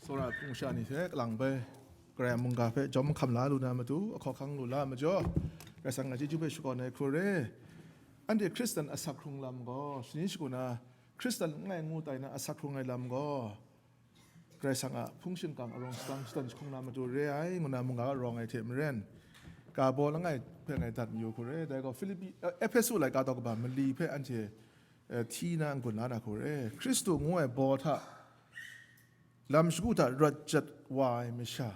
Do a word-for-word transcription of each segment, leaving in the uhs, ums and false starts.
Tsawra hpung sha ni hte kalang bai, Karai a mungga hpe jawm hkam la lu na matu, ahkawhkang lu la majaw, Karai Kasang a chyeju hpe shakawn ai hku re. Anhte Hkristan asak hkrung lam gaw, shani shagu na Hkristan langai ngu tai na asak hkrung ai lam gaw, Karai Kasang a hpung shingkang arawng sadang shadawn jahkawng na matu re ai, ngu na mungga rawng ai hte maren, ga baw langai hpe ngai dat mayu hku re. Dai gaw Filipi, eh, Ehpesu laika daw kaba mali hpe anhte, eh, hti na n-gun la na hku re. Hkristu ngu ai baw hta lam shagu hta rawt jat wa ai masha,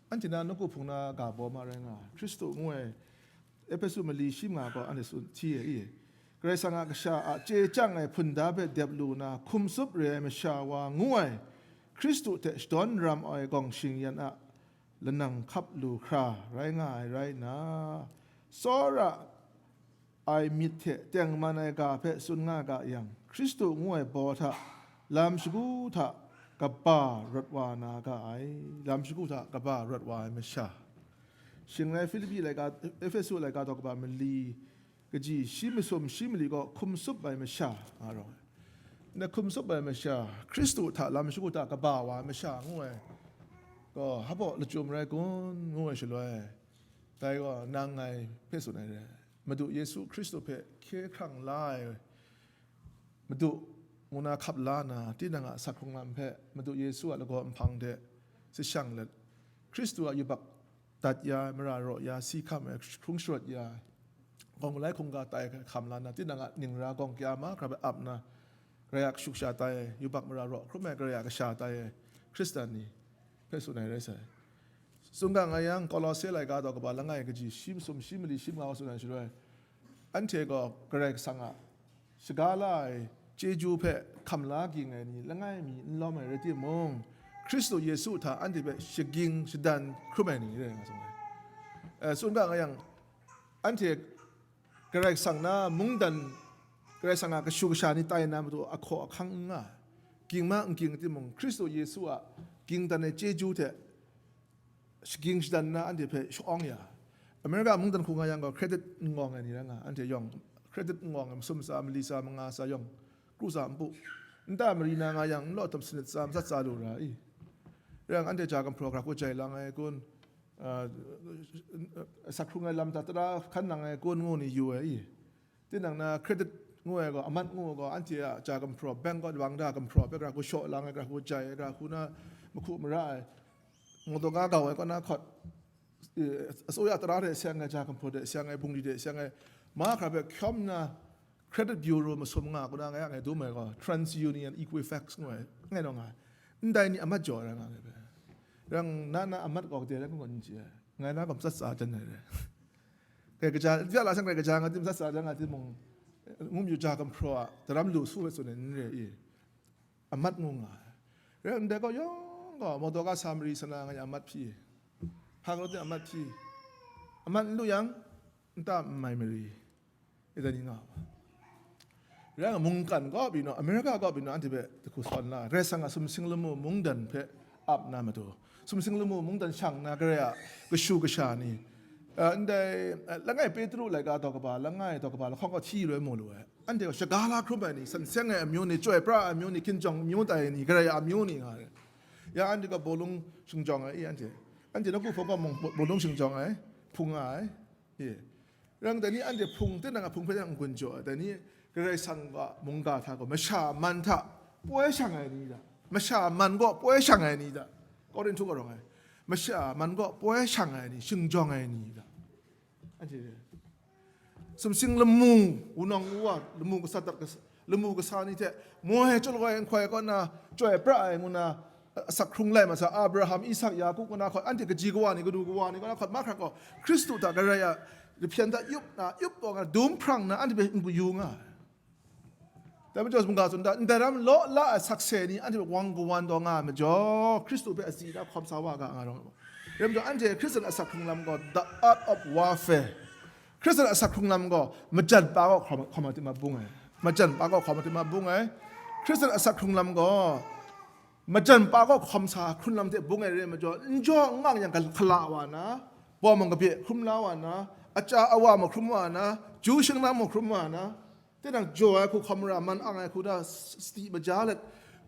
anhte na nawku hpung na ga baw ma rai nga ai. Hkristu ngu ai Ehpesu mali shi manga gaw anhte tsun hti ai i. Karai Kasang a kasha a chye chyang ai hpunda hpe dep lu na hkum tsup re ai masha wa ngu ai Hkristu hte shadawn ram ai gawng shing yan a lanang hkap lu hkra rai nga ai rai nna, tsawra ai myit hte tengman ai ga hpe tsun nga ga yang, Hkristu ngu ai baw hta lam shagu hta kaba rawt wa na ga ai, lam shagu hta kaba rawt wa ai masha. Shing rai Filipi laika, Ehpesu laika daw kaba mali, kaji shi masum shi mali gaw hkum tsup ai masha nga rawng ai. Ndai hkum tsup ai masha, Hkristu hta lam shagu hta kaba wa ai masha ngu ai gaw, hpa lachyum rai kun ngu ai shaloi, dai gaw nang ngai hpe tsun ai re. Madu Yesu Hkristu hpe hkye hkrang la ai Madu ngu na hkap la na, tinang a asak hkrung lam hpe Madu Yesu a lagaw nhpang de sashang let, Hkristu a yubak dat ya ai, mara raw ya, si hkam ai, hkrung sharawt ya ai, gawng galai hkungga tai hkam la na, tinang a ningra gawng kya mahkra hpe ap na, Karai a kashu kasha tai ai, yubak mara raw hkrum ai Karai a kasha tai ai Hkristan ni hpe tsun ai rai sai. Tsun ga nga yang, Kolose laika daw kaba langai kaji shi masum shi mali shi manga tsun ai shaloi, anhte gaw Karai Kasang a shaga la ai chyeju hpe hkam la ging ai ni langai mi n lawm ai rai timung, Hkristu Yesu hta anhte hpe shaging shadan hkrum ai ni rai nga tsun ai. Eh, tsun ga nga yang, anhte Karai Kasang na mungdan, Karai Kasang a kashu kasha ni tai na matu ahkaw ahkang n nga ai. Ging ma n ging timung, Hkristu Yesu a ging dan ai chyeju hte shaging shadan na anhte hpe shawng ya. America mungdan hku nga yang gaw, credit n ngawng ai ni rai nga, anhte yawng credit n ngawng ai, masum tsa, mali tsa, manga tsa yawng, kru tsa npu, nta mari na nga yang, n law htup sanit tsa, matsat tsa lu ra i. Rai yang, anhte ja gumhpraw gara hku jai lang ai kun, ah, asak hkrung ai lam hta tara hkan nang ai kun ngu ni yu ai i. Tinang na credit ngu ai gaw, amat ngu ai gaw, anhte a ja gumhpraw, bank kaw wang da gumhpraw hpe gara hku shaw lang ai, gara hku jai ai, gara hku na mahku mara ai, motor ga gau ai kaw na hkawt, eh, asuya tara hte seng ai, ja gumhpraw hte seng ai, bungli hte seng ai, mahkra hpe hkyawm na, Credit Bureau masum nga kaw na ngai a ngai dum ai gaw, TransUnion, Equifax ngu ai, ngai naw nga ai. Ndai ni amat jaw ai rai nga ai hpe. Rang na na amat gaw kadai rai ngu n chye ai. Ngai na gaw matsat tsa jan ai rai. Karai kaja, n pya la seng karai kaja nga tim, matsat tsa jan nga timung, ngu mayu ja gumhpraw a daram lu su hpe tsun ai n re i. Amat ngu nga ai. Rai ndai gaw yawng gaw, motor ga sa mari sana nga ya amat hpyi. Hpa galaw de amat hpyi. Amat n lu yang, nta n mai mari. Ida ni nga wa. Rai nga, mungkan kaw byin naw, America kaw byin naw, anhte hpe dahku sawn la, Karai Kasang a sumsing lamu mungdan hpe ap na matu, sumsing lamu mungdan shang na Karai a kashu kasha ni, eh, ndai, eh, langai Petru laika daw kaba, langai daw kaba lahkawng kaw hti rai mu lu ai. Anhte gaw shaga la hkrum ai ni, san seng ai amyu ni, chyoi pra ai amyu ni, hkinjawng amyu tai ai ni, Karai a amyu ni nga ai. Ya anhte gaw bawlung shingjawng ai i anhte. Anhte nawku hpawng gaw mung bawlung shingjawng ai, hpung nga ai. Ye. Rang dai ni anhte hpung, tinang a hpung hpe n-gun jaw ai, dai ni Karai Kasang a mungga hta gaw masha man hta poi shang ai ni hta? Masha man gaw poi shang ai ni hta? Korinhtu gaw rawng ai, masha man gaw poi shang ai ni, shingjawng ai ni hta? Anhte sumsing lamu, wunawng wuwa, lamu kasa dat kasa, lamu kasa ni hte moi chyaw ai, n hkoi kaw na, chyoi pra ai ngu na, asak hkrung lai masa, Abraham, Isak, Yaku kaw na hkawt, anhte kaji kawa ni, kanu kawa ni kaw na hkawt, mahkra gaw, Hkristu hta Karai a lahpyen hta yup na, yup taw nga, dum hprang na, anhte hpe n-gun yu nga ai. Dai majaw, mungga tsun da, ndai ram law la ai sakse ni, anhte hpe wang kawan taw nga ai majaw, Hkristu hpe atsi na hkawm sa wa ga nga rawng ai. Dai majaw, anhte Hkristan asak hkrung lam gaw, the art of warfare. Hkristan asak hkrung lam gaw, majan pa gaw hkawm, hkawm ai hte mabung ai. Majan pa gaw hkawm ai hte mabung ai. Hkristan asak hkrung lam gaw, majan pa gaw hkawm sa hkrun lam hte bung ai re ai majaw, n jaw n ngam yang hkala wa na, bawmang kabye hkrum la wa na, aja awa mahkrum wa na, ju shingna mahkrum wa na, tinang jaw ai hku hkawm ra, man ang ai hku da, sati maja let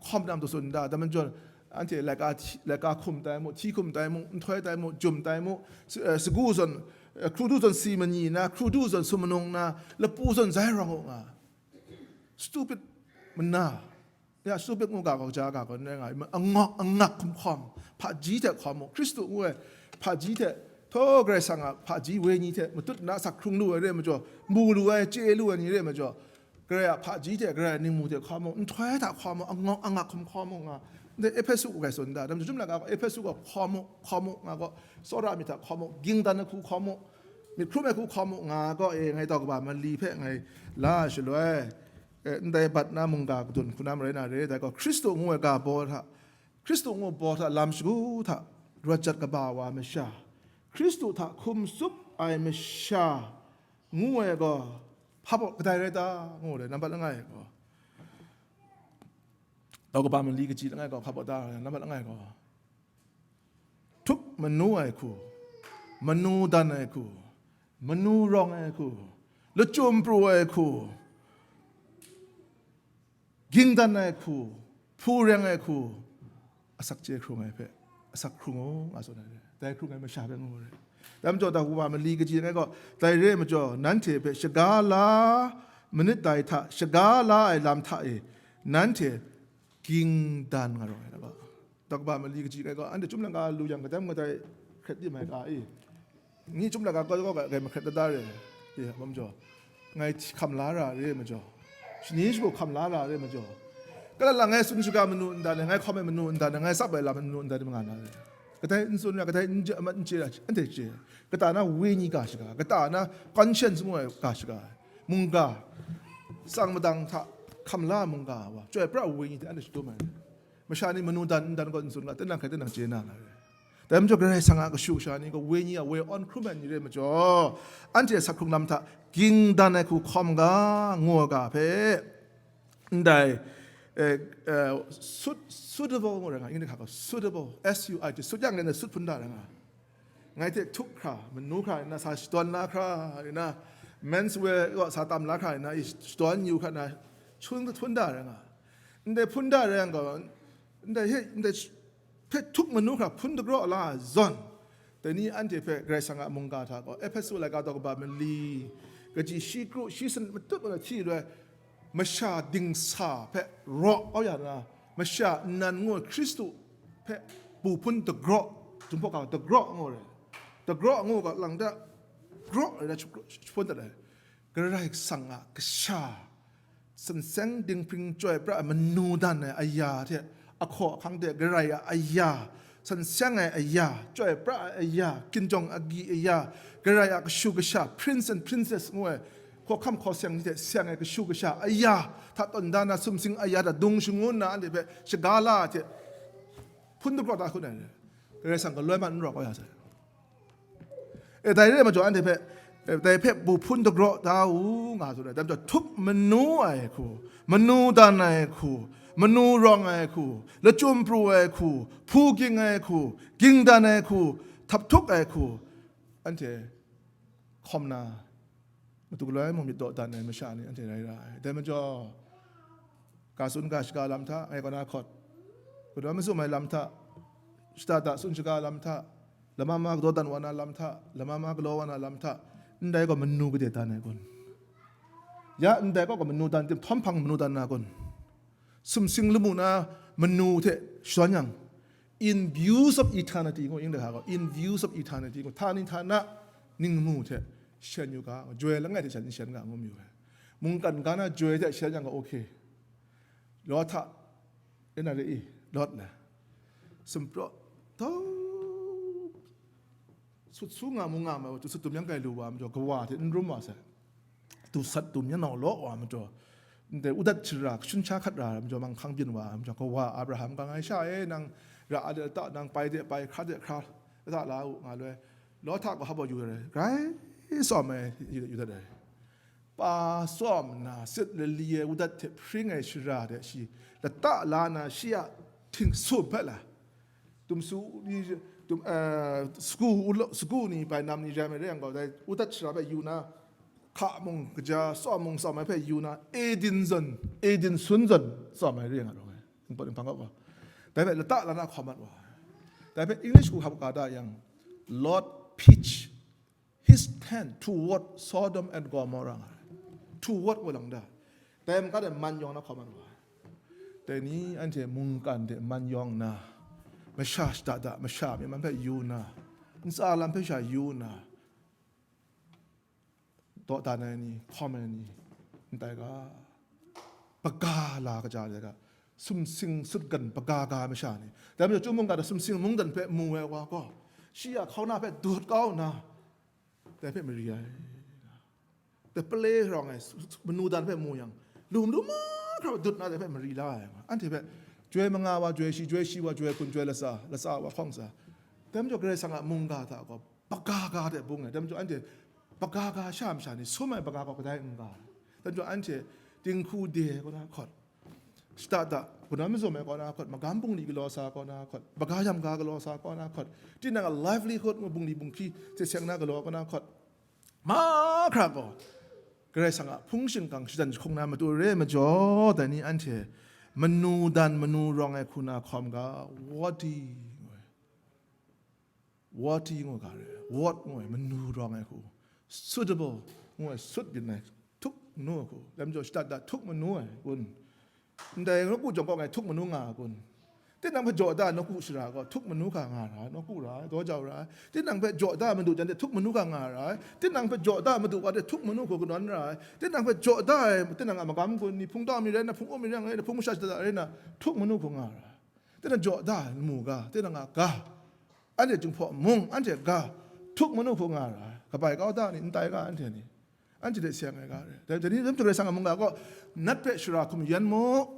hkawm na matu tsun da, dai majaw, Anhte laika hti-, laika hkum tai mu, hti hkum tai mu, nhtoi tai mu, jum tai mu, s-, eh, sagu zawn, eh, hkru du zawn si manyi na, hkru du zawn sum manung na, lapu zawn zai rawng u nga. Stupid mana. Ya, stupid ngu ga gaw, ja ga gaw, n rai nga ai. Angawk, angak hkum hkawm, hpaji hte hkawm u, Hkristu ngu ai hpaji hte, htaw Karai Kasang a hpaji wenyi hte matut na asak hkrung lu ai re ai majaw, mu lu ai, chye lu ai ni re ai majaw, Karai a hpaji hte, Karai a ningmu hte hkawm u, nhtoi hta hkawm u, angawk, angak hkum hkawm u nga. Ndai Ehpesu gaw tsun da, dam jum laga gaw Ehpesu gaw hkawm u, hkawm u nga gaw, tsawra myit hta hkawm u, ging dan ai hku hkawm u, myit hkrum ai hku hkawm u nga gaw, e, ngai tau kaba mali hpe ngai la ai shaloi, e, ndai bat na mungga kadun hku na marai na re, dai gaw Hkristu ngu ai ga baw hta, Hkristu ngu baw hta lam shagu hta rawt jat kaba wa masha, Hkristu hta hkum tsup ai masha ngu ai gaw, hpa baw kadai rai ta? Ngu ai, nambat langai gaw, tau kaba mali kaji langai gaw, hpa baw ta? Nambat langai gaw, htuk manu ai hku, manu dan ai hku, manu rawng ai hku, lachyum pru ai hku, ging dan ai hku, hpu reng ai hku, asak chye hkrung ai hpe, asak hkrung u, nga tsun ai re. Dai hkrung ai masha hpe ngu ai re. Dai majaw, tau kaba mali kaji langai gaw, dai re ai majaw, nanhte hpe shaga la manit dai hta, shaga la ai lam hta e, nanhte ging dan nga rawng ai na ba. Tau kaba mali kaji langai gaw, anhte chyum laika lu yang, kadai mung kadai hkret di mai ga i? Ngi chyum laika kau kau ga, ngai mahkret da da re, e, a majaw, ngai hti-, hkam la ra re ai majaw, shani shagu hkam la ra re ai majaw, kala lang ngai tsun shaga manu ndan e, ngai hkawm ai manu ndan e, ngai tsap ai lam manu ndan e, ma nga na re. Kadai n tsun ra, kadai n ja-, n chye ra, anhte chye. Kata na wenyi ga shaga, kata na conscience ngu ai ga shaga, mungga, tsang madang hta hkam la mungga wa, chyoi pra wenyi hte anhte shadum ai. Masha ni manu dan n dan gaw n tsun ga, tinang hkrai tinang chye na nga re. Dai majaw, Karai Kasang a kashu kasha ni gaw, wenyi a woi awn hkrum ai ni re ai majaw, anhte asak hkrung lam hta ging dan ai hku hkawm ga, ngu ai ga hpe, ndai, eh, eh, suit-, suitable ngu rai nga, English hka gaw suitable, S U I T, suit yang ngai na suit hpun da rai nga. Ngai hte htuk hkra, manu hkra na sa shadawn la hkra na, men's wear gaw sa tam la hkra na, i shadawn yu hkra na, hpun, hpun da rai nga. Ndai hpun da rai yang gaw, ndai he, ndai sh-, hpe htuk manu hkra hpun dagraw la ai zawn, dai ni anhte hpe Karai Kasang a mungga hta gaw, Ehpesu laika tau kaba mali, kaji shi kru, shi sanit matut mat na hti lu ai, masha dingsa hpe raw kau ya na, masha nnan ngu ai Hkristu hpe bu hpun dagraw, Jinghpaw ga dagraw ngu ai, dagraw ngu ga lang da, graw ai na, shapraw, shaprawn dat ai, Karai Kasang a kasha, san seng dinghpring chyoi pra ai manu dan ai aya hte, ahkaw ahkang de Karai a aya, san seng ai aya, chyoi pra ai aya, ginjawng agyi aya, Karai a kashu kasha, prince and princess ngu ai, hkawhkam hkaw seng ni hte seng ai kashu kasha aya hta tawn da na, sumsing aya hta dung shangun na, anhte hpe shaga la ai hte hpun dagraw da hkun ai, Karai Kasang galoi man n rawk kau ya sai. E, dai re ai majaw, anhte hpe, e, dai hpe bu hpun dagraw da u, nga tsun ai. Dai majaw, htuk manu ai hku, manu dan ai hku, manu rawng ai hku, lachyum pru ai hku, hpu ging ai hku, ging dan ai hku, htap htuk ai hku, anhte hkawm na, matu galoi mung myit dawdan ai masha ni anhte rai ra ai. Dai majaw, ga tsun ga shaga lam hta, ngai kaw na hkawt, kaw na mazum ai lam hta, shada da tsun shaga lam hta, lama ma kadaw dan wa na lam hta, lama ma galaw wa na lam hta, ndai gaw manu gade dan ai kun? Ya ndai gaw manu dan tim, htawm hpang manu dan na kun? Sumsing lamu na manu hte shawn yang, in views of eternity ngu, English hka gaw, in views of eternity ngu, htani htana ningmu hte shen yu ga, joi langai hte shen, shen ga ngu mayu ai. Mungkan ga na joi hte shen yang ga, okay. Lot hta, N R A E, Lot le, sumpraw, tau, sut su nga mu nga mai wa, tu sut tum yang kai lu wa majaw, kawa hte n rum wa sai. Tu sat tum yang nau law wa majaw, ndai udat shara, kashun sha hkat ra majaw, manghkang byin wa majaw, kawa Abraham ga, ngai sha e, nang ra de lata, nang pai de pai, hkra de hkra, lata la u, nga loi, Lot hta gaw hpa yu ai, grai tsawm ai, yu, yu dat ai. Pa tsawm nna, sit lali ai udat hte hpring ai shara de shi lata la nna, shi a hting sum hpe la, tum su ni, tum, eh, sagu u lo, sagu ni, bai nam ni rai mai re yang gaw, dai udat shara hpe yu na, hka mung kaja, tsawm mung tsawm ai hpe yu na, Eden zawn, Eden sun zawn tsawm ai re nga rawng ai. Ningpawt ninghpang kaw gaw, Dai hpe lata la na hkawm mat wa ai. Dai hpe English hku hkap ga da yang, Lord pitch his tent toward Sodom and Gomorrah nga ai. Toward ngu lang da. Dai maga de man yawng na hkawm mat wa ai. Dai ni anhte mungkan de man yawng nna, masha shada da, masha myi man hpe yu nna, ntsa lam hpe sha yu nna, dawdan ai ni, hkawm ai ni, ndai ga, baga la kaja de ga, sumsing sutgan baga ga ai masha ni, dai majaw, chyum mungga hta sumsing mungdan hpe mu ai wa gaw, shi a hkauna hpe dut kau nna, dai hpe mari ai. Dai pale rawng ai, su-, su-, manu dan hpe mu yang, lum lum mahkra dut nna dai hpe mari la ai. Anhte hpe, joi manga wa joi shi, joi shi wa joi hkun, joi latsa, latsa wa hkawng tsa. Dai majaw, Karai Kasang a mungga hta gaw, baga ga de bung ai. Dai majaw, anhte baga ga sha masha ni sum ai baga gaw kadai n ga ai. Dai majaw, anhte dinghku de ai kaw na hkawt, shada da, kanan mazum ai kaw na hkawt, magam bungli galaw sa kaw na hkawt, baga yam ga galaw sa kaw na hkawt, tinang a livelihood ngu bungli bunghki hte seng na galaw kaw na hkawt, mahkra gaw, Karai Kasang a hpung shingkang shadan jahkung na matu re ai majaw, dai ni anhte manu dan manu rawng ai hku na hkawm ga, worthy ngu ai. Worthy ngu ga re, worth ngu ai, manu rawng ai hku, suitable ngu ai, sut byin ai, htuk manu ai hku, dai majaw shada da htuk manu ai kun, ndai nawku jawng kaw ngai htuk manu nga ai kun, tinang hpe jaw da ai nawku shara gaw htuk manu hkra nga ra ai, nawku ra ai, daw jau ra ai, tinang hpe jaw da ai madu jan de htuk manu hkra nga ra ai, tinang hpe jaw da ai madu wa de htuk manu hku kanawn ra ai, tinang hpe jaw da ai tinang a magam gun ni, hpungtau mi rai na, hpung-up mi rai na, hpung masha shada da rai na, htuk manu hku nga ra ai. Tinang jaw da ai lamu ga, tinang a ga, anhte Jinghpaw mung, anhte ga, htuk manu hku nga ra ai, kabai kau da ni, ndai ga anhte ni, anhte hte seng ai ga re. Dai, dai ni, dai Karai Kasang a mungga gaw, nat hpe shara hkum yan mu,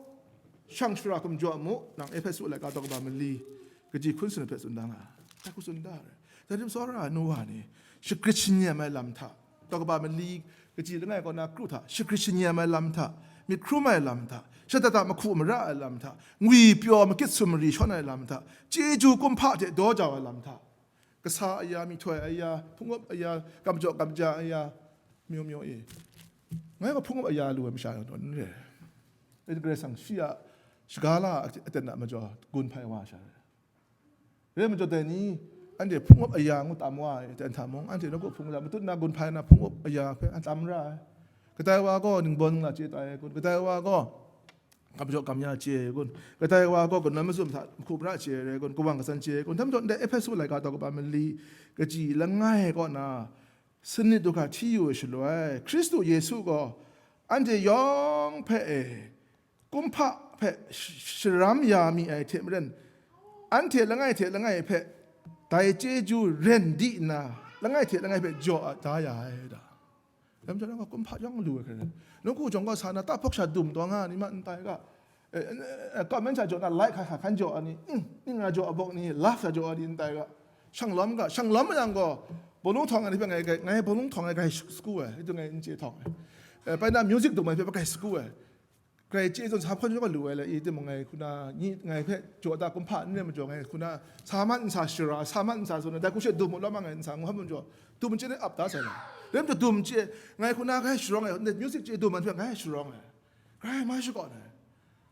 shang shara hkum jaw mu, nang Ehpesu laika daw kaba mali, kaji hkun sanit hpe tsun da nga ai. Dai hku tsun da re. Dai ni, tsawra ai nu wa ni, shagrit shanyem ai lam hta, daw kaba mali, kaji langai kaw na kru hta shagrit shanyem ai lam hta, myit hkrum ai lam hta, shada da mahku mara ai lam hta, ngwi pyaw makit sumri shawn ai lam hta, chyeju kumhpa hte daw jau ai lam hta, kasa aya, myihtoi aya, hpung-up aya, kamjaw kamja aya, myu myu e. Ngai gaw hpung-up aya lu ai masha nawn n re. Karai Kasang shi a shaga la aten a majaw gun hpai wa sha re. Rai majaw dai ni, anhte hpung-up aya ngu tam wa ai, dai hta mung, anhte nawku hpung la matut na gun hpai na hpung-up aya hpe a tam ra ai. Kadai wa gaw ningbaw ningla chye tai ai kun, kadai wa gaw kamjaw kamya chye ai kun, kadai wa gaw kanan mazum hta hku pra chye ai kun, kawang katsan chye ai kun, dai majaw ndai Ehpesu laika daw kaba mali, kaji langai kaw na, sanit du hkra hti yu ai shaloi, Hkristu Yesu gaw anhte yawng hpe e, kumhpa hpe sh-, sharam ya mi ai hte maren, anhte langai hte langai hpe dai chyeju ren di nna, langai hte langai hpe jaw a da ya ai da. Dai majaw, nang gaw kumhpa yawng lu ai hkrai, nawku jawng gaw sa na, tahpawk sha dum taw nga ni ma n tai ga, eh, eh, eh, comment sha jaw na, like hkra hkra hkan jaw ai ni, mm, ning na jaw a bawk ni, love sha jaw ai ni n tai ga, shang lawm ga, shang lawm yang gaw, bawlung htawng ai ni hpe ngai, ngai, ngai bawlung htawng ai grai sagu ai, itu ngai n chye htawng ai. Eh, bai na music dum ai hpe grai sagu ai. Grai chye zawn sa hpawn yawng lu ai le, i timung ngai hku na, nyi, ngai hpe jaw da kumhpa n re majaw, ngai hku na, sa man n sa shara, sa man n sa zawn, dai hku she dum u lawm a ngai n sa ngu hkam majaw, dum chye ni ap da sai la. Rai majaw dum chye, ngai hku na grai sharawng ai, ndai music chye dum man hpe ngai sharawng ai. Grai mai shakawn ai.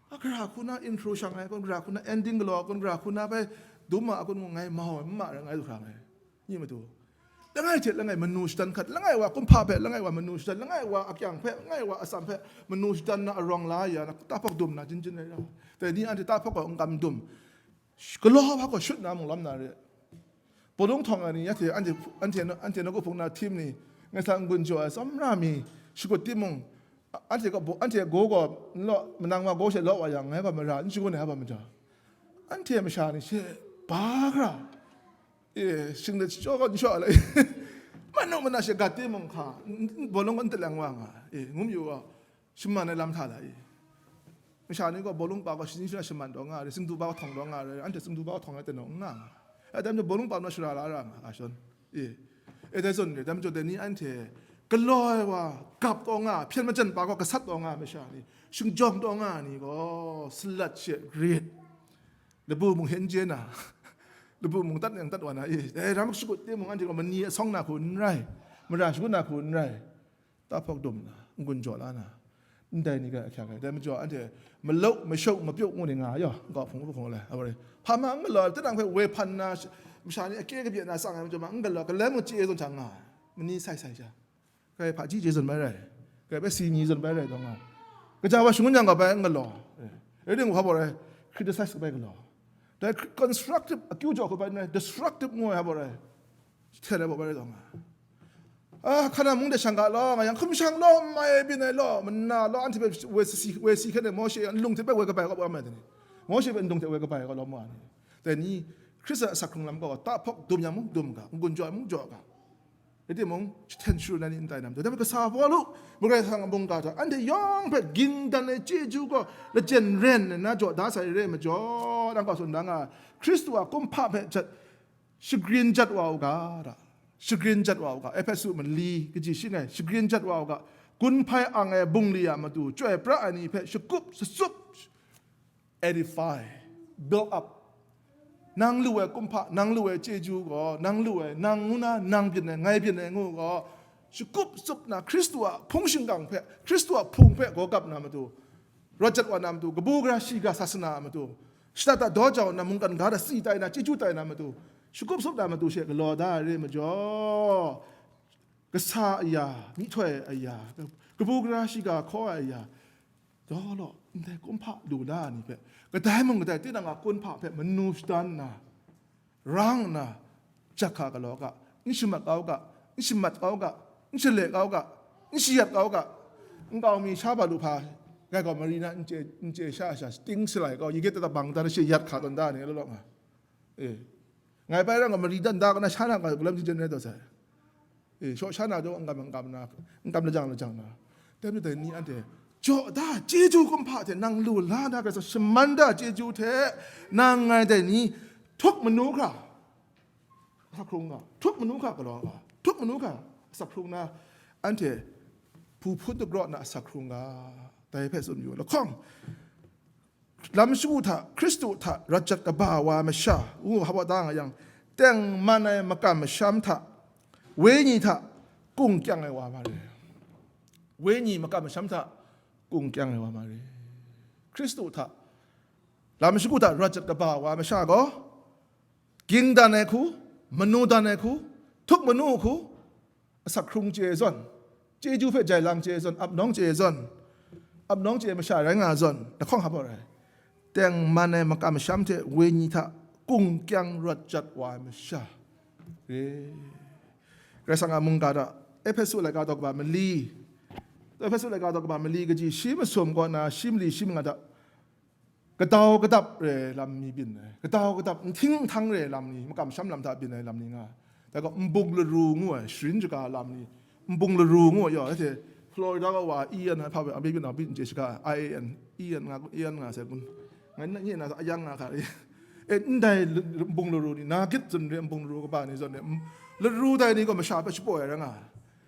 A, gara hku na intro shang ai kun, gara hku na ending galaw ai kun, gara hku na bai dum ma ai kun ngu ngai mau ai, n ma rai ngai du hkra ngai. Nyi matu. Langai hte langai manu shadan hkat, langai wa kumhpa hpe, langai wa manu shadan, langai wa akyang hpe, langai wa atsam hpe manu shadan na arawng la ya na, tahpawk dum na jin jin rai ra. Dai ni anhte tahpawk gaw n kam dum. Galaw wa gaw shut na mung lawm na re. Bawlung htawng ai ni, anhte, anhte, anhte, anhte nawku hpung na htim ni, ngai sa n-gun jaw ai tsawmra mi shakut timung, anhte gaw, anhte gaw gaw n law, manang wa gaw she law wa yang, ngai gaw mara n shangun ai hpa majaw, anhte masha ni she ba hkra, e, shinglet shaw gaw n shaw ai, manu mana she gat timung hka, n-, n-, bawlung gaw n taleng wa nga, e, ngu mayu gaw, shaman ai lam hta la i? Masha ni gaw bawlung pa gaw shaning shana shaman taw nga ai, singdu pa gaw htawng taw nga ai, anhte singdu pa gaw htawng ai tenau n nga nga. E, dai majaw bawlung pa naw shara la ra nga, a shon. E, e, dai zawn re, dai majaw dai ni anhte galaw ai wa gap taw nga, hpyen majan pa gaw gasat taw nga ai masha ni, shingjawng taw nga ai ni gaw, salat she grit, labu mung hen je na, labu mung tat yang tat wa na, e, dai ram shakut timung anhte gaw mani asawng na hku n rai, mara shakut na hku n rai. Tahpawk dum na, n-gun jaw la na, Ndai ni ga ahkyak ai. Dai majaw anhte maluk, mashuk, mapyuk ngu ni nga yaw, nkau hpung hpung le, a, hpa ma n galaw, tinang hpe woi hpan na, masha ni akye kabye na tsang ai majaw ma, n galaw, galai mung chye zawn hta nga ai. Mani sai sai sha. Grai hpaji chye zawn bai rai. Grai bai si ni zawn bai rai taw nga ai. Kaja wa shangun yang ga bai n galaw. Rai timung, hpa baw rai, criticize bai galaw. Dai constructive akyu jaw hku bai n rai, destructive ngu ai hpa baw rai. Hten ai baw bai rai taw nga ai. A, Hkana mung de shang ga law, nga yang hkum shang law, n mai byin ai law, mana law, anhte hpe woi si, woi si hkyen e, Mawshe a nlung hte bai woi kabai kau wa mai dai ni? Mawshe hpe ndung hte woi kabai kau law, ma ni? Dai ni, Hkristu a asak hkrung lam gaw, tahpawk dum yang mung dum ga, n-gun jaw yang mung jaw ga. Rai timung, jahten sharun ai ni n tai na majaw, dai hpe kasa Pawlu, Karai Kasang a mungga hta, anhte yawng hpe ging dan ai chyeju gaw, lajen ren nna jaw da sai re ai majaw, nang gaw tsun da nga ai, Hkristu a kumhpa hpe jat, shagrin jat wa u ga, da. Shagrin jat wa u ga. Ehpesu mali kaji shi ngai, shagrin jat wa u ga. Gun hpai ang ai bungli a matu, chyoi pra ai ni hpe shakup shatsup, edify, build up. Nang lu ai kumhpa, nang lu ai chyeju gaw, nang lu ai, nang ngu na, nang byin ai, ngai byin ai ngu gaw, shakup shatsup na, Hkristu a hpung shingkang hpe, Hkristu a hpung hpe gaw gap na matu, rawt jat wa na matu, kabu gara shiga sasana a matu, shada da daw jau nna, mungkan ga da si tai na, chyeju tai na matu, shakup shatsup na matu she galaw da ai re ai majaw, kasa aya, myihtoi aya, kabu gara shiga hkaw ai aya, daw law, ndai kumhpa lu la ai ni hpe, kadai mung kadai tinang a kumhpa hpe manu shadan nna, rang nna, jahka galaw ga, n shamat kau ga, n shamat kau ga, n shale kau ga, n shayat kau ga, nkau mi sha ba lu hpa, ngai gaw mari na n chye, n chye sha sha, ting shalai kau, yige tata bang dan shi yat hka tawn da ni, law law nga. E, ngai bai rang ga mari dan da ga na sha na ga, galam jin jen rai taw sai. E, shaw sha na jaw, n kam, n kam na, n kam lajang lajang na. Dai majaw dai ni anhte, jaw da chyeju kumhpa hte nang lu la na ga, shaman da chyeju hte nang ngai dai ni, htuk manu hkra, asak hkrung nga, htuk manu hkra galaw nga, htuk manu hkra asak hkrung na, anhte hpu hpun dagraw na asak hkrung nga, dai hpe tsun yu lahkawng, lam shagu hta, Hkristu hta rawt jat kaba wa ai masha, ngu hpa da nga yang, tengman ai makam masham hta, wenyi hta kung kyang ai wa ma re. Wenyi makam masham hta kung kyang ai wa ma re. Hkristu hta, lam shagu hta rawt jat kaba wa ai masha gaw, ging dan ai hku, manu dan ai hku, htuk manu hku, asak hkrung chye ai zawn, chyeju hpe jai lang chye ai zawn, ap nawng chye ai zawn, ap nawng chye ai masha rai nga ai zawn, lahkawng hpa rai. Tengman ai makam masham hte wenyi hta kung kyang rawt jat wa ai masha re. Karai Kasang a mungga hta, Ehpesu laika daw kaba mali, Ehpesu laika daw kaba mali kaji shi masum kaw na, shi mali shi manga hta, kadau kadap re ai lam mi byin ai, kadau kadap, nhting nhtang re ai lam ni, makam masham lam hta byin ai lam ni nga ai. Dai gaw nbung laru ngu ai, sharin shaga lam ni, nbung laru ngu ai, yaw, anhte Florida kaw wa, Ian ai hpa hpe, a myit byin a byin chye shaga ai, I A N, Ian nga, Ian nga sai kun. Ngai na nye na sa, ayang nga hka, e, ndai nbung laru ni, na git zun re nbung laru kaba ni zawn re, m-, laru dai ni gaw masha hpe shapaw ai rai nga ai.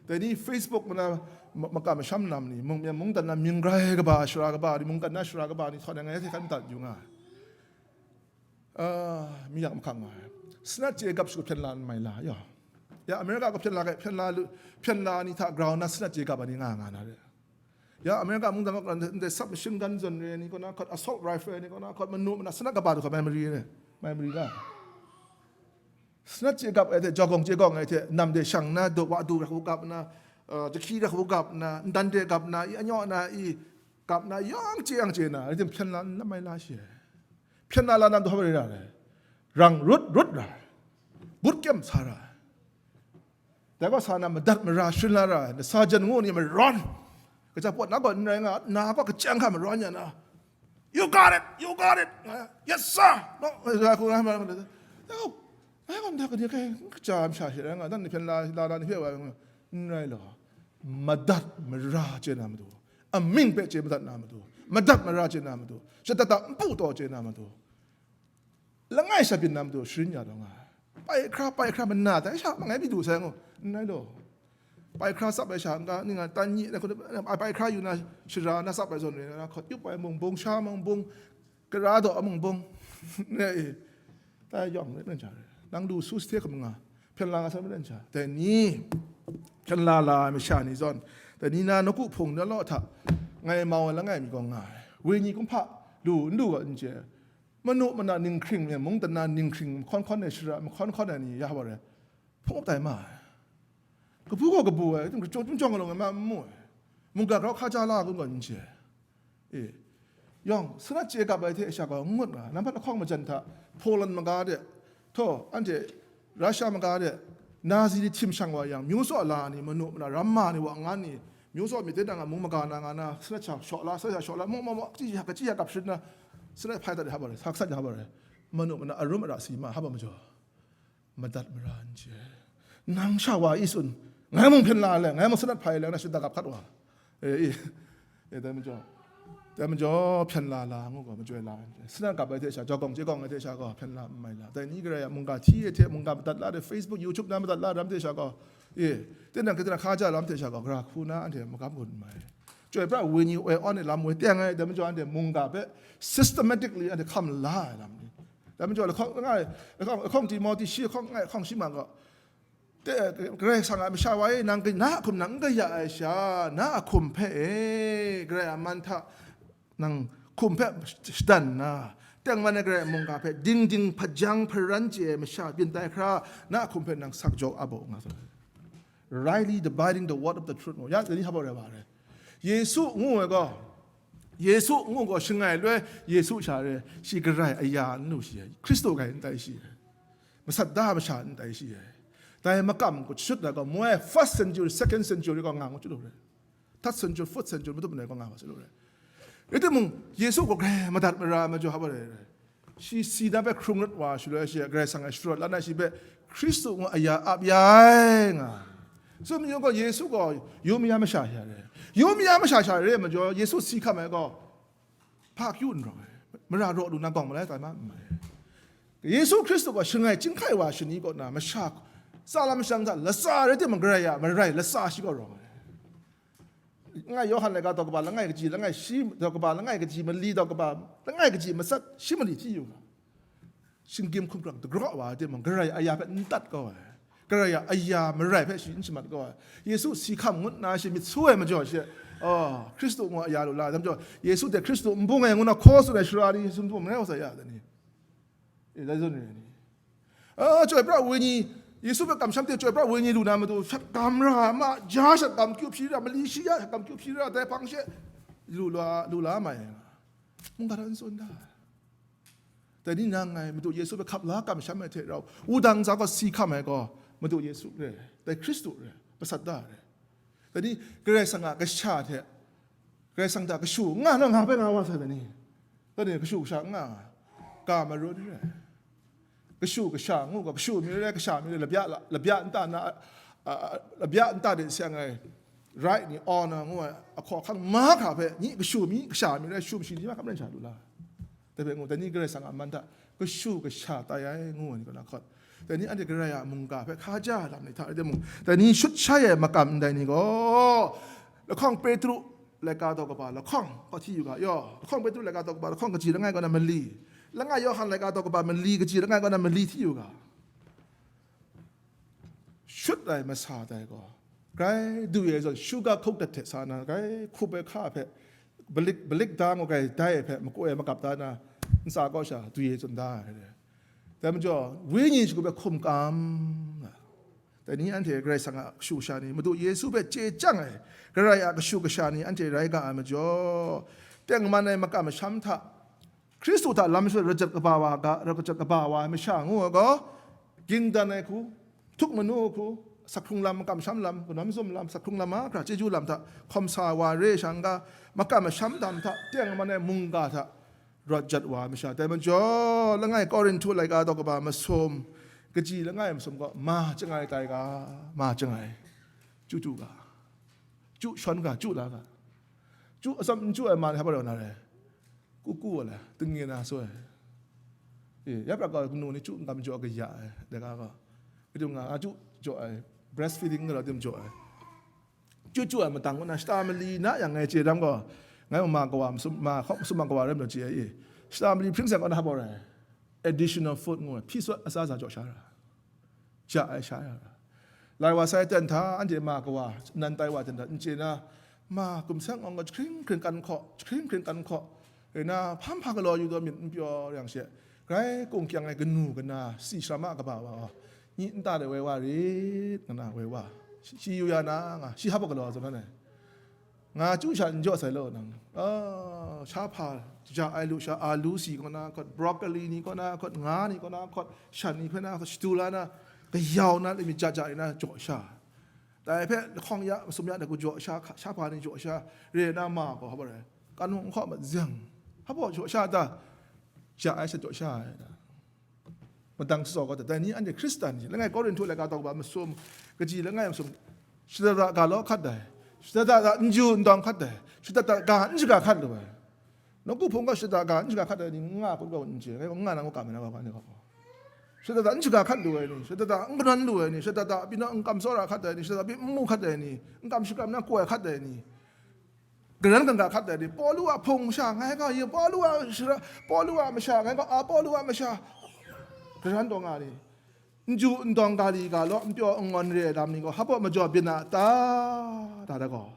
Dai ni Facebook mana ma-, makam masham lam ni, mung, mungdan na mying grai kaba, shara kaba ni, mungkan na shara kaba ni, htawt ai ngai hte hkan madat yu nga ai. Ah, mi yak mahkang nga ai. Sanat chye gap shagu hpyen la n mai la, ya. Ya, America gaw hpyen la, hpyen la lu, hpyen la ni hta grau na sanat chye gap ai ni nga nga na re. Ya, America mungdan gaw ndai submachine gun zawn re ni kaw na hkawt, assault rifle ni kaw na hkawt, manu mana sanat kaba du hkawt mai mari re, mai mari la. Sanat chye gap ai hte, jawgawng chye gawng ai hte, nam de shang nna, du, wa du ra hku gap nna, uh, jahkyi ra hku gap nna, ndan de gap nna, i anyaw na i gap nna, yang chye yang chye na, rai tim hpyen la n mai la shi ai. Hpyen la la nam du hpa rai ra ai. Rang rut rut ra ai. But kyem sa ra ai. Dai gaw sa na madat mara sharin la ra ai, na sa jan ngu ni marawn. Kaja pawt na gaw n rai nga, na gaw kachyan hka marawn ya na, "You got it! You got it!" nga, "Yes, sir!" No, nga hku nga ma, dai gaw, dai gaw ndai kani kai, kaja masha she rai nga, dan ni hpyen la, la, la ni hpe wa nga, n rai law, madat mara chye na matu, amying hpe chye madat na matu, madat mara chye na matu, shada da npu taw chye na matu, langai sha byin na matu sharin ya taw nga ai. Pai hkra, pai hkra mana dai sha mangai mi du sai ngu, n rai law. Pai hkra tsap ai sha, n-ga, ning a, tan nyi, na hku, pai hkra yu na, shara na tsap ai zawn re na, hkawt yup ai mung bung, sha mung bung, kara daw a mung bung, ne e, tai yawng rai nan sha re. Nang du su sahte hkam nga, hpyen la nga sa rai nan sha. Dai ni, hpyen la la ai masha ni zawn, dai ni na nawku hpung na law hta, Ngai mau ai langai mi gaw nga ai. Wenyi kumhpa lu n lu ga n chye. Manu mana ninghkring, mung dana ninghkring, mahkawn hkawn ai shara, mahkawn hkawn ai ni ya wa rai. Hpung up tai ma ai. Kabu gaw kabu ai, chyawm chyawm alawng ai ma n mu ai. Mungga grau hka ja la kun gaw n chye. E, yawng, sanat chye kap ai hte sha gaw n ngut nga, nambat lahkawng majan hta, Poland maga de, htaw, anhte Russia maga de, Nazi ni htim shang wa yang, myu tsaw la ni, manu mana, ramma ni, wa ngan ni, myu tsaw myit de na nga, mung maga na nga na, sanat sha shaw la, sanat sha shaw la, mung mung mung, kaji ya, kaji ya kap shut na, sanat hpai dat de hap ai, sa kasat ya hap ai, manu mana, arum ara si ma, hap ai majaw. Madat mara n chye. Nang sha wa i tsun, ngai mung hpyen la le, ngai mung sanat hpai le, na shut da gap hkat wa. E, e, e, dai majaw, dai majaw hpyen la la ngu gaw, majoi la n chye. Sanat gap ai hte sha, jaw gawng chye gawng ai hte sha gaw, hpyen la n mai la. Dai ni garai a, mungga hti ai hte, mungga madat la de, Facebook, YouTube na madat la ram hte sha gaw, e, tinang, tinang hka ja lam hte sha gaw, gara hku na anhte magam gun n mai. Chyoi pra wenyi woi awn ai lam woi teng ai, dai majaw anhte mungga hpe systematically anhte hkam la ai lam ni. Dai majaw lahkawng langai, lahkawng, lahkawng Timote shi lahkawng langai, lahkawng shi ma gaw, te, Karai Kasang a masha wa e, nang na a hkum nang n kaya ai sha, na a hkum hpe e, Karai a man hta nang hkum hpe shadan nna, tengman ai Karai a mungga hpe ding ding hpajang hparan chye ai masha byin tai hkra, na a hkum hpe nang sak jaw a baw nga sa. Rightly dividing the word of the truth. Ya, dai ni hpa rai wa rai. Yesu ngu ai gaw, Yesu ngu gaw shangai loi, Yesu sha re, shi Karai aya n lu shi ai, Hkristu gai n tai shi ai, masat da masha n tai shi ai. Dai makam ku shut da gaw, moi first century, second century gaw nga ngu chyu lu re. Third century, fourth century, matup manai gaw nga ma chyu lu re. Rai timung, Yesu gaw grai madat mara majaw hap ai rai. Shi si na hpe hkrung rawt wa shaloi, shi a Karai Kasang a sharawt la na shi hpe Hkristu ngu aya ap ya ai nga. So, mayu gaw Yesu gaw yu maya masha sha re. Yu maya masha sha re majaw, Yesu si hkam ai gaw, hpa kyu n rawng ai. Mara raw lu na gawng malai tai ma n mai. Yesu Hkristu gaw shangai chyinghkai wa shani kaw na masha, tsa lam shang hta latsa rai timung, Karai a marai latsa shi gaw rawng ai. Langai Yawhan laika daw kaba langai kaji langai shi daw kaba langai kaji mali daw kaba langai kaji matsat shi mali hti yu nga. Shinggyim hkumhkrang dagraw wa ai timung, Karai aya hpe n tat kau ai. Karai a aya marai hpe shi n shamat kau ai. Yesu si hkam ngut nna shi myit su ai majaw shi, oh, Hkristu ngu aya lu la ai. Dai majaw, Yesu hte Hkristu n bung ai ngu na hkaw tsun ai sara ni Yesu n bung ai wa sa ya dai ni? E, dai zawn re ni. Ah, chyoi pra wenyi, Yesu hpe kamsham hte chyoi pra wenyi lu na matu, shat gam ra ma, ja shat gam kyu hpyi ra, mali shi ya shat gam kyu hpyi ra, dai hpang she lu la, lu la mai ai nga. Mungga hta n tsun da. Dai ni nang ngai Madu Yesu hpe hkap la kamsham ai hte rau, wudang za gaw si hkam ai gaw Madu Yesu re, dai Hkristu re, masat da re. Dai ni Karai Kasang a kasha hte, Karai Kasang hta kashu n nga na nga bai nga wa sai dai ni? Dai ni kashu kasha n nga nga, ga marun re. Kashu kasha ngu ga, kashu mi re, kasha mi re, labya la, labya nta na, a, a, labya nta de seng ai, right ni, honor ngu ai, ahkaw ahkang mahkra hpe, nyi kashu mi, kasha mi re, shu mashi ni ma kam ren sha lu la. Dai hpe ngu, dai ni Karai Kasang a man hta, kashu kasha tai ai, ngu ai ni kaw na hkawt. Dai ni anhte Karai a mungga hpe hkaja lam ni hta rai timung, dai ni shut shai ai makam ndai ni gaw, lahkawng Petru laika daw kaba lahkawng, kaw hti yu ga, yaw, lahkawng Petru laika daw kaba lahkawng kaji langai kaw na mali, langai Yawhan laika daw kaba mali kaji langai kaw na mali hti yu ga. Shut ai masa dai gaw, grai du e zawn, shuga hkuk dat hte sa na, grai hkup ai hka hpe, balik, balik da ngu grai dai hpe, maku e magap da na, ntsa kaw sha du e zawn da ai. Dai majaw, wenyi shagu hpe hkum kam na, dai ni anhte Karai Kasang a kashu kasha ni, Madu Yesu hpe chye chyang ai, Karai a kashu kasha ni anhte rai ga ai majaw, tengman ai makam masham hta, Hkristu hta lam shut rajat kaba wa ga, rajat kaba wa ai masha ngu ai gaw, ging dan ai hku, htuk manu hku, sakhkrung lam, makam masham lam, kanau mazum lam, sakhkrung lam mahkra, chyeju lam hta hkawm sa wa re shang ga, makam masham dam hta, tengman ai mungga hta rawt jat wa ai masha. Dai majaw, langai Korinhtu laika daw kaba masum, kaji langai masum gaw, ma chyangai tai ga, ma chyangai, chyu chyu ga, chyu shawn ga, chyu la ga, chyu atsam n chyu ai ma ni hpa rai na re. Kuku wa la, tengye na so ai. E, ya pra gaw kanu ni chyu n kam jaw kaya ai, dai ga gaw. Kadung nga, a chyu jaw ai, breastfeeding nga la tim jaw ai. Chyu chyu ai matang kaw na, shata mali na yang ngai chye dam gaw, ngai ma kawa, masum, ma hkawk masum ma kawa rai majaw chye ai, e. Shata mali hpring seng kaw na hpa rai. Additional food ngu ai, hpyi sawt asa sa jaw sha ra. Ja ai sha ya ra. Lai wa sai ten hta, anhte ma kawa, nan tai wa ten hta, n chye na, Ma, gumseng awng gaw jahkring hkring kan hkaw, jahkring hkring kan hkaw, rai na, hpa hpa galaw yu taw myit n pyaw yang she, grai kung kyang ai kanu kana, si sara ma kaba wa gaw, nyi nta de woi wa rit, nga na woi wa. Shi, shi yu ya na, nga, shi hpa galaw zawn ai. Nga chyu sha n jaw sai law nang. Ah, sha hpa, ja ai lu sha, alu si kaw na hkawt, broccoli ni kaw na hkawt, nga ni kaw na hkawt, shan ni hpe na hkawt, shatu la na, kayau na, lami ja ja ni na jaw sha. Dai hpe lahkawng ya, masum ya, dagu jaw sha, sha hpa ni jaw sha, re na ma gaw, hpa rai, kan hkawt mat zeng, hpa jaw sha ta, ja ai sha jaw sha ai ta. Madang tsaw kau ta, dai ni anhte Hkristan ni, langai Korinhtu laika tawng ba masum, kaji langai masum, shada da ga law hkat dai, shada da n ju n dawng hkat dai, shada da ga n shaga hkat lu ai. Nawku hpung gaw shada ga n shaga hkat ai ni, n nga kun gaw n chye, ngai gaw n nga nang gaw kam ai na gaw, anhte gaw. Shada da n shaga hkat lu ai ni, shada da n kanawn lu ai ni, shada da pyi naw n kam tsawra hkat ai ni, shada da pyi n mu hkat ai ni, n kam shakram na koi hkat ai ni, karan kangga hkat ai ni, Pawlu a hpung masha, ngai gaw, ye Pawlu a shara, Pawlu a masha, ngai gaw, a Pawlu a masha, karan taw nga ni, n ju n dawng ga li ga law, n pyaw n ngawn re ai lam ni gaw, hpa majaw byin a ta, ta da gaw.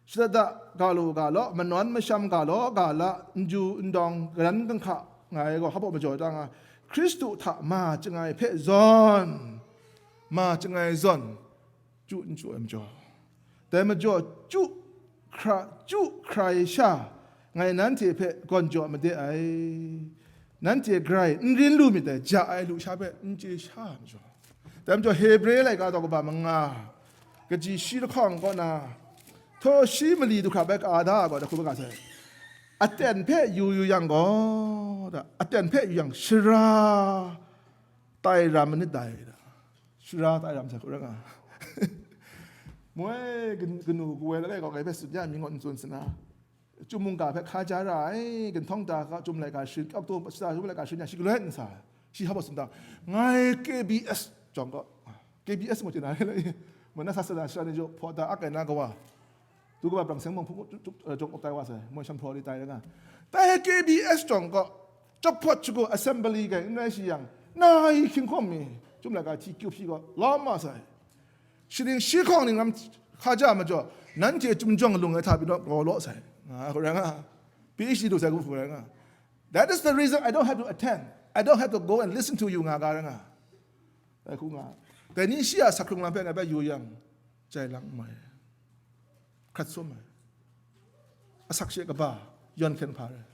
Shada da ga lu ga law, manawn masham ga law ga la, n ju n dawng karan kanghka nga ai gaw, hpa majaw da nga, Hkristu hta ma chyangai hpe zawn, ma chyangai zawn, chyu n chyu ai majaw, dai majaw chyu hkra, chyu hkrai sha, ngai nanhte hpe gawn jaw made ai, nanhte grai n rin lu myit dai, ja ai lusha hpe n chye sha ai majaw. Dai majaw Hebre laika daw kaba manga, kaji shi lahkawng kaw na, htaw shi mali du hkra bai ka da ai gaw, da hku bai ga sai. Aten hpe yu yu yang gaw, da, aten hpe yu yang shara tai ram manit dai, da. Shara tai ram sai hku rai nga. Moi, gan-, kanu kawoi langai gaw ngai hpe tsun ya mi ngut n tsun sa na. Chyum mungga hpe hka ja ra ai, ginhtawng da ga, chyum laika sharin, Oktoba shata chyum laika sharin ya shi galoi n sa, shi hpa baw tsun da, ngai K B S jawng gaw, K B S ngu chye na, mo na sa sa da shara ni jaw hpaw da ak ai na kawa, du kaba brang seng mung hpung jawng up tai wa sai, moi shamhpraw li tai rai nga, tai K B S jawng gaw, jahpawt shagu assembly gai n rai shi yang, na i hkying hkawm mi, chyum laika hti kyu hpyi gaw lawm ma sai. Shaning shi hkawng ning lam hka ja majaw, nanhte chyum jawng lung ai hta pyi naw gaw law sai, nga hku rai nga, P H D lu sai hku hku rai nga. That is the reason I don't have to attend. I don't have to go and listen to you, nga ga rai nga. Dai hku nga. Dai ni shi a sak hkrung lam hpe ngai bai yu yang, jai lang n mai. Hkrat sum ai. Asak she kaba, yawn hkyen hpa rai.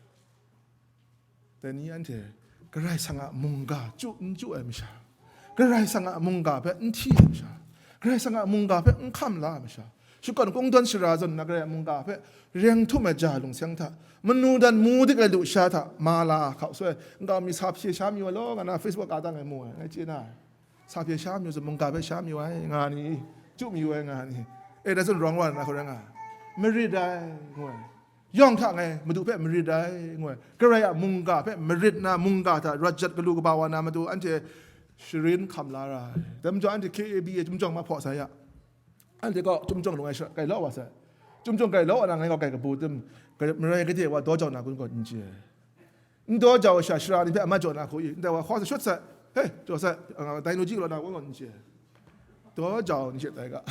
Dai ni anhte Karai Kasang a mungga chyu n chyu ai masha, Karai Kasang a mungga hpe n hti ai masha, Karai Kasang a mungga hpe n hkam la ai masha, shakawn kungdawn shara zawn na Karai a mungga hpe reng htum ai ja lungseng hta, manu dan mu dik ai lusha hta ma la hkau soi, nkau mi sa hpye sha mi wa law, nga na Facebook ka dang e mu ai, ngai chye na ai. Sa hpye sha mayu, mungga hpe sha mayu ai, nga ni, chyu mayu ai, nga ni. E, dai zawn rawng wa nna hkau rai nga, marit ai, ngu ai. Yawng hta ngai Madu hpe marit ai, ngu ai. Karai a mungga hpe marit na, mungga hta rawt jat galu kaba wa na matu, anhte sharin hkam la ra ai. Dai majaw anhte K A B A chyum jawng mahpaw sa ya. Anhte gaw chyum jawng lung ai shara kai law wa sai. Chyum jawng kai law wa na ngai gaw kai kabu tim, marai gade wa daw jau na kun gaw n chye. N daw jau sha, shara ni hpe a mat jaw na hku i, ndai wa hkaw sa shut sai, he, jaw sai, a, dai nu ji galaw na, wa gaw n chye. Daw jau ni she tai ga.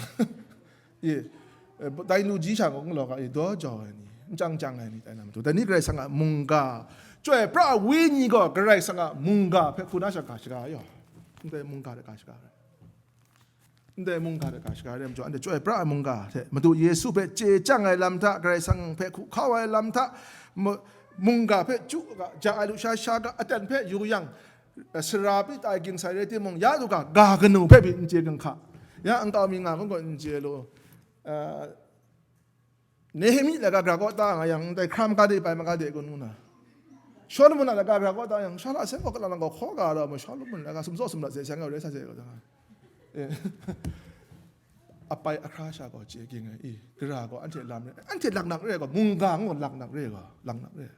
I, e, dai nu ji sha gaw n galaw ga, i, daw jau ai ni, n chyang chyang ai ni, tai na matu. Dai ni Karai Kasang a mungga, Chyoi pra ai Wenyi gaw Karai Kasang a mungga hpe hku na sha ga shaga yaw. Ndai mungga hte ga shaga rai. Ndai mungga hte ga shaga re ai majaw, anhte chyoi pra ai mungga hte Madu Yesu hpe chye chyang ai lam hta, Karai Kasang hpe hku hkau ai lam hta, mu-, mungga hpe chyu ga, ja ai lusha sha ga, aten hpe yu yang, sara pyi tai ging sai rai timung, ya lu ga, ga kanu hpe pyi n chye ginhka, ya nkau mi nga kun gaw n chye lu. Ah, Nehemi laika gara kaw ta nga yang, ndai hkra maga de, bai maga de kun ngu na. Solomon a laika gara kaw ta yang, sha la seng gaw, kalang lang gaw hkaw ga ra ma, Solomon laika sumtsaw sumlat se seng gaw, rai sa se gaw, ta nga. Eh. Apai ahkra sha gaw chye ging ai, i, gara gaw anhte lam re, anhte laknak re gaw, mungga ngu laknak re gaw, laknak re.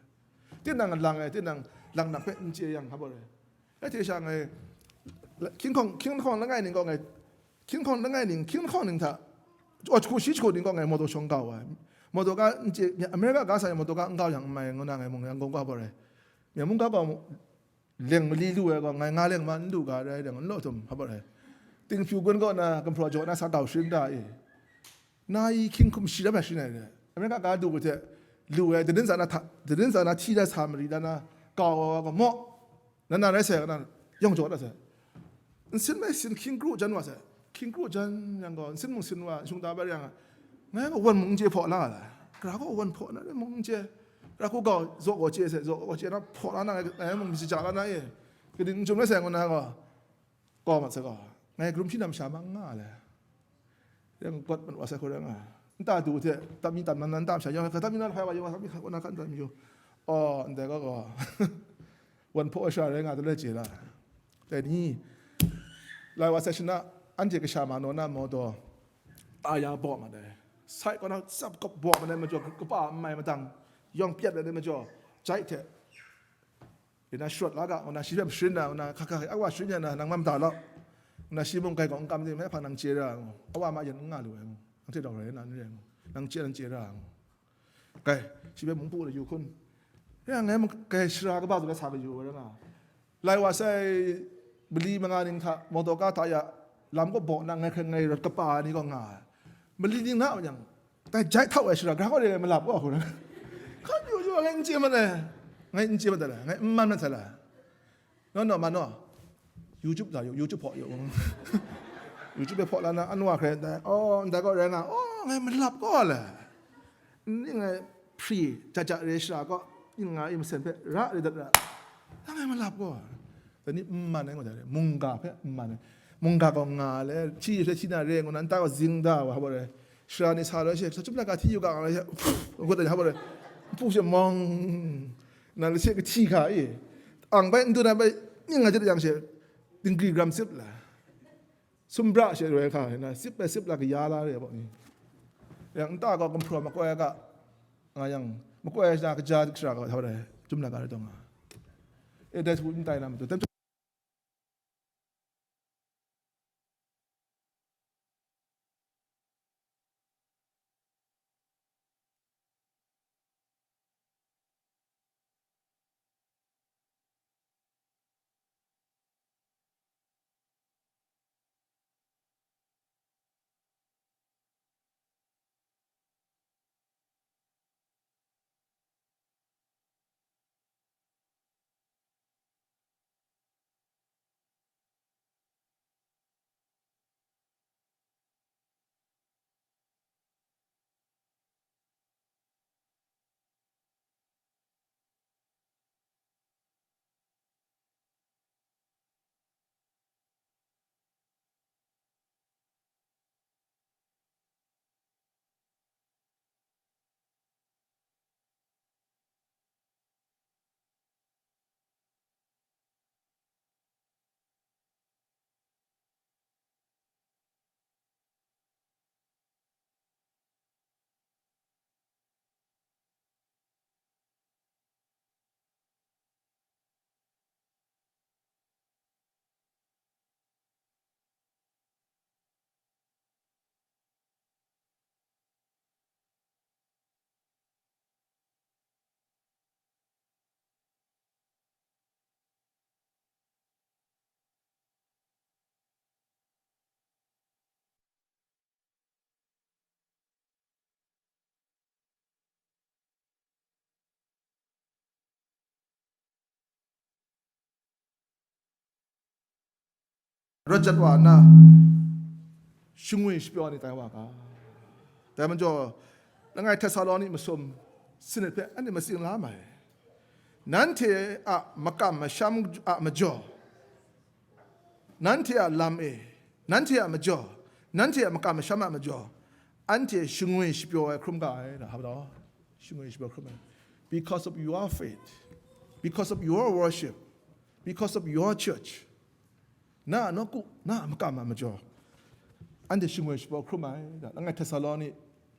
Tinang lang ai, tinang laknak hpe n chye yang, hpa baw re. Anhte sha ngai, hkying hkawng, hkying hkawng langai ning gaw ngai, hkying hkawng langai ning, hkying hkawng ning hta, aw, jahku shi jahku ning gaw ngai motor shawng kau ai. Motor ga n chye, America ga sa ai motor ga n kau yang n mai, ngu na ngai mung yang gawng kau bawt ai. Myen mung ga gaw leng mali lu ai gaw, ngai nga leng ma n lu ga rai, leng n law htum hpa bawt ai. Tinghpyu gun kaw na, gumhpraw jaw na sa kau sharin da e. Nayi hkying hkum shi ram ai shi nai re. America ga du hte lu ai, danin za na hta, danin za na hti da sa mari da na, kau wa wa gaw maw, na na rai sai, na yawng jaw da sai. Nsin mai sin hkying kru jan wa sai. Hkying kru jan yang gaw, nsin mung sin wa, shung da bai yang, ngai gaw wan mung n chye hpaw la la. Gara gaw wan hpaw na re mung n chye. Gara hku gaw zaw gaw chye sai, zaw gaw chye na hpaw la na, ngai mung mi shaja la na e. Kaning n chum rai sai ngu na gaw, kaw mat sai gaw, ngai grum hpyi na masha ma n nga le. Yang gat mat wa sai hku rai nga. Nta du hte, tam mi tam nan, nta masha yawng, ka tam mi nan hpai wa yawng, tam mi hkai kaw na kan tam yu. Aw, ndai gaw gaw. Wan hpaw ai sha rai nga, taloi chye la. Dai ni, lai wa sai shana, anhte kasha ma naw na maw taw, ta ya baw ma dai. Sai kaw na tsap kap baw ma dai majaw, kapa n mai madang, yawng pyat ai majaw, jai hte, ina shawt la ga, ngu na shi hpe masharin na, ngu na hka hka hka, awa sharin ya na, nang mam da law, ngu na shi mung kai gaw n kam ni, mai hpa nang chye ra, ngu, awa ma yan n nga lu ai, ngu, nang hte daw rai na, n rai, ngu, nang chye, nang chye ra, ngu. Kai, shi hpe mung pu de yu hkun. Ya, ngai mung kai shara kaba zaw la sa kayu ai nga. Lai wa sai, mali manga ning hta, motor ka ta ya, lam kaw baw na, ngai hkrai ngai rawt kapa ai ni gaw nga ai. Mali ning na yang, dai jai htau ai shara, gara gaw de ngai malap gaw, hku na. Hkan yu yu, ngai n chye mat ai. Ngai n chye mat ai la, ngai n man mat sai la. No, no, ma no. YouTube da yu, YouTube hpaw yu. YouTube hpaw la na, anwa hkrai ndai. Oh, ndai gaw rai nga. Oh, ngai malap gaw le. Ning ngai hpri, ja ja re shara gaw, ning nga i masen hpe ra re dat ra. Dang ngai malap gaw. Dai ni n man ai ngu dai re. Mungga hpe n man ai. Mungga gaw nga le, hti hpe hti na re ngu na, nta gaw zing da wa, hpa re. Shara ni sa loi she, sa chyum na ga hti yu ga nga le, ngut ai hpa re. Npu she mawng. Na le she kahti hka e, ang bai n dun ai bai, ning nga jat yang she, dinggri gram sip la, sum bra she roi hka na, sip bai sip la kaya la re baw ni. Yang nta gaw gumhpraw makoi ga, nga yang, makoi na kaja dik shara ga, hta bai, jum na ga rai taw nga. E dai su n tai na matu, Rawt jat wa nna, shingwi shapyaw ni tai wa ga. Dai majaw, langai Htesaloni masum sanit hpe anhte matsing la mai. Nanhte a makam masham a majaw, nanhte a lam e, nanhte a majaw, nanhte a makam masham a majaw, anhte shingwi shapyaw ai hkrum ga ai, da, hpa taw? Shingwi shapyaw hkrum ai. Because of your faith, because of your worship, because of your church, na a nawku, na a makam a majaw, anhte shingwi shapyaw hkrum ai, da, langai Htesaloni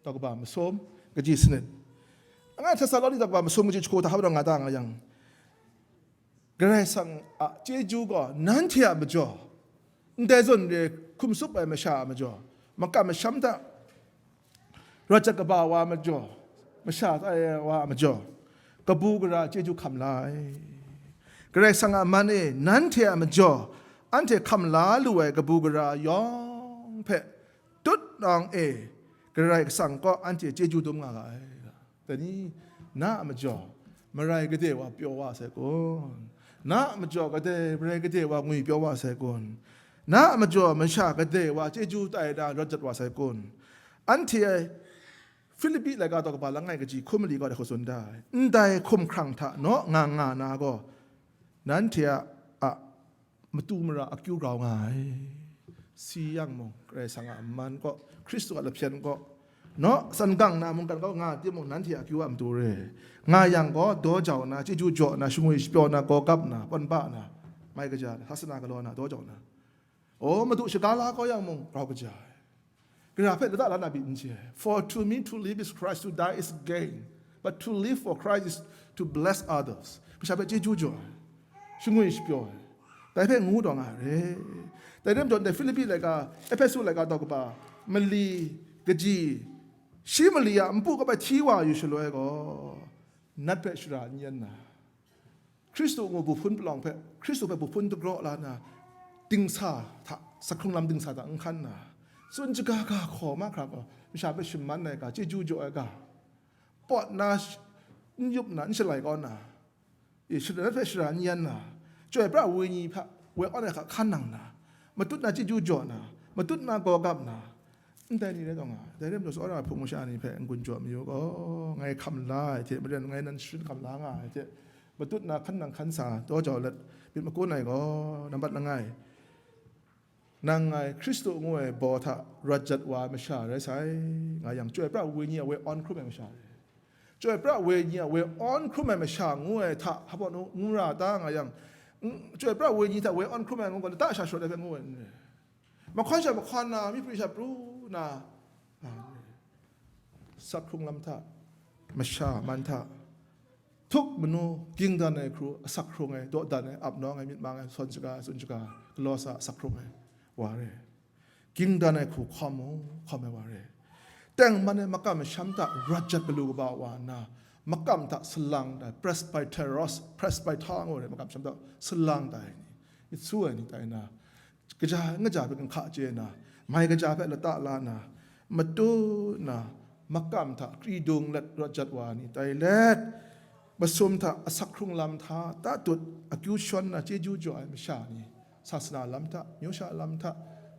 daw kaba masum, kaji sanit. Langai Htesaloni daw kaba masum, kaji jahku hta hpa taw nga ta nga yang, Karai Kasang a chyeju gaw nanhte a majaw, ndai zawn re hkum tsup ai masha a majaw, makam masham hta rawt jat kaba wa a majaw, masha tai wa a majaw, kabu gara chyeju hkam la ai. Karai Kasang a man e nanhte a majaw, anhte hkam la lu ai kabu gara yawng hpe tut nawng e, Karai Kasang kaw anhte chyeju dum nga ga ai. Dai ni, na a majaw, marai gade wa pyaw wa sai kun? Na a majaw gade, marai gade wa ngwi pyaw wa sai kun? Na a majaw masha gade wa chyeju tai na rawt jat wa sai kun? Anhte Filipi laika daw kaba langai kaji hkum mali kaw de hkau tsun da ai. Ndai hkumhkrang hta naw nga nga na gaw, nanhte a, a matu mara akyu grau nga ai. Si yang mung, Karai Kasang a man kaw, Hkristu a lahpyen kaw, naw, san gang na mungkan kaw nga timung, nanhte a akyu a matu re. Nga yang gaw, daw jau na, chyeju jaw na, shangwi shapyaw na, gawgap na, pawn ba na, mai kaja na, sasana galaw na, daw jau na. O, madu shaga la kau yang mung, grau kaja ai. Gara hpe lata la na byin n chye ai. For to me to live is Christ, to die is gain. But to live for Christ is to bless others. Kasha hpe chyeju jaw ai, shangwi shapyaw ai, dai hpe ngu taw nga ai re. Dai rai majaw, ndai Filipi laika, Ehpesu laika daw kaba, mali, kaji, shi mali a npu kabai hti wa yu shaloi gaw, nat hpe shara n yan na, Hkristu ngu buhpun palawng hpe, Hkristu hpe buhpun dagraw la na, dingsa hta, sakhkrung lam dingsa hta n hkan na, tsun shaga ga hkaw mahkra gaw, masha hpe shaman ai ga, chyeju jaw ai ga, pawt na, sh-, n yup na, n shalai kau na, e, shara hpe shara n yan na, Chyoi pra Wenyi hpe woi awn ai hka hkan nang na, matut na chyeju jaw na, matut na gawgap na, ndai ni rai taw nga ai. Dai rai majaw, tsawra ai hpung masha ni hpe n-gun jaw mayu gaw, ngai hkam la ai hte maren, ngai nan sharin hkam la nga ai hte, matut na hkan nang hkan sa daw jau let myit makun ai gaw, nambat langai, nang ngai Hkristu ngu ai baw hta rawt jat wa ai masha rai sai, nga yang, Chyoi pra Wenyi a woi awn hkrum ai masha re. Chyoi pra Wenyi a woi awn hkrum ai masha ngu ai hta, hpa nu ngu ra ta nga yang, n-, Chyoi pra Wenyi hta woi awn hkrum ai ngu gaw, lata sha sharawt ai hpe ngu ai n re. Mahkawn sha mahkawn na, myi pru sha pru na, nga ai. Sakhkrung lam hta, masha man hta, htuk manu, ging dan ai hku, asak hkrung ai, dawdan ai, ap nawng ai, myit mang ai, sawn shaga, tsun shaga, galaw sa, asak hkrung ai wa re. Ging dan ai hku hkawm mu, hkawm ai wa re. Tengman ai makam masham hta rawt jat galu kaba wa nna, makam hta salang tai, presbyteros, presbyter ngu ai makam masham hta salang tai ni, myit su ai ni tai na, kaja n kaja hpe ginhka chye na, mai kaja hpe lata la na, matu na, makam hta kri dung let rawt jat wa ni tai let, masum hta asak hkrung lam hta tatut akyu shawn na chyeju jaw ai masha ni, sasana lam hta, myu sha lam hta,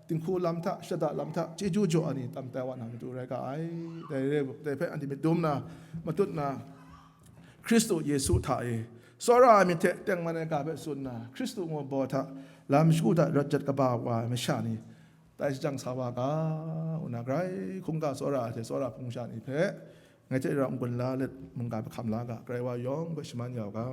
dinghku lam hta, shada lam hta chyeju jaw ai ni tam tai wa na matu rai ga ai. Dai re, dai hpe anhte myit dum na, matut na, Hkristu Yesu hta e, tsawra ai myit hte tengman ai ga hpe tsun na, Hkristu ngu baw hta lam shagu hta rawt jat kaba wa ai masha ni, tai shajang sa wa ga, ngu na, grai hkungga tsawra ai hte tsawra hpung sha ni hpe, ngai hte rau n-gun la let, mungga hpe hkam la ga, grai wa yawng hpe shaman ya u ga.